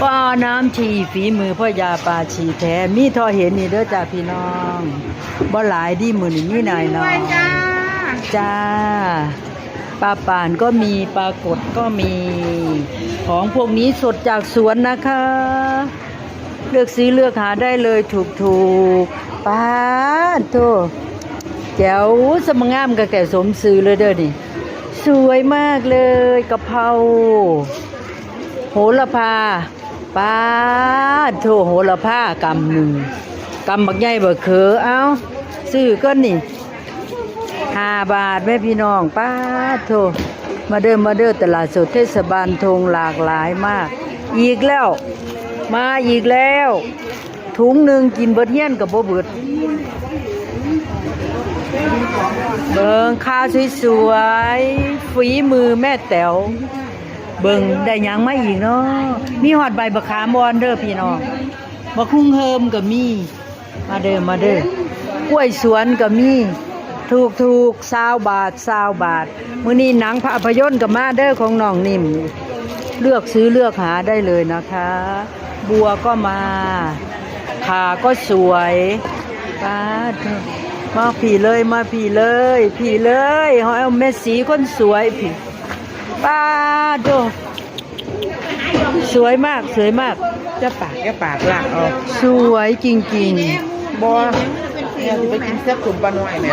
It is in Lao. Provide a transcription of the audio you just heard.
ປານ້ຳຈີ່ ຝີມືພໍ່ຢາປາຈີ່ແທ້ ມີທໍ່ເຫັນນີ້ເດີຈ້າພີ່ນ້ອງ ບໍ່ຫຼາຍເດ ມື້ນີ້ມີໜ້ອຍໆ ຈ້າ ປາປານກໍມີ ປາກົດກໍມີ ຂອງພວກນີ້ສົດຈາກສວນນະຄະ ເລືອກຊື້ເລືອກຫາໄດ້ເລີຍ ຖືກໆ ປາດໂທ້ ແຈ່ວ ສະມາງາມກະແກ່ສົມຊື່ເລີຍເດີນີ້ ສວຍມາກເລີຍ ກະເພົາ ໂຫລະພາ ປາດໂທ້ ໂຫລະພາກຳໜຶ່ງ ກຳບັກໃຫຍ່ບັກເຂີ ເອົາ ຊື້ກ່ອນນີ້ ຫ້າບາດແມ້ພີ່ນ້ອງ ປາດໂທ້ ມາເດີ ມາເດີ ຕະຫຼາດສົດເທດສະບານທົ່ງ ຫຼາກຫຼາຍມາກ ອີກແລ້ວ ມາອີກແລ້ວ ຖົງໜຶ່ງກິນເບິດເຮືອນກະບໍ່ເບິດ ເບິ່ງຄາສວຍໆ ຝີມືແມ່ແຕ໋ວ ເບິ່ງໄດ້ຫຍັງມາອີກເນາະ ມີຮອດໃບບັກຂາມອ່ອນເດີພີ່ນ້ອງ ບັກຮຸ່ງເຮີມກະມີ ມາເດີ ມາເດີ ກ້ວຍສວນກະມີ ຖືກໆ ຊາວບາດ ຊາວບາດ ມື້ນີ້ໜັງພາບພະຍົນກະມາເດີ ຂອງນ້ອງນິ້ມ ເລືອກຊື້ເລືອກຫາໄດ້ເລີຍນະຄະ ບົວກໍມາ ຂາກໍສວຍ ປາດໂທ້ ມາພີ້ເລີຍ ມາພີ້ເລີຍ ພີ້ເລີຍ ເຮົາເອົາແມ່ສີຄົນສວຍພີ້ ປາດໂທ້ ສວຍມາກ ສວຍມາກ ຢ່າປາກ ຢ່າປາກ ລາກອອກ ສວຍຈິງໆ ບໍ່ ແມ່ຊິໄປກິນແຊບສົມປານ້ອຍແມ່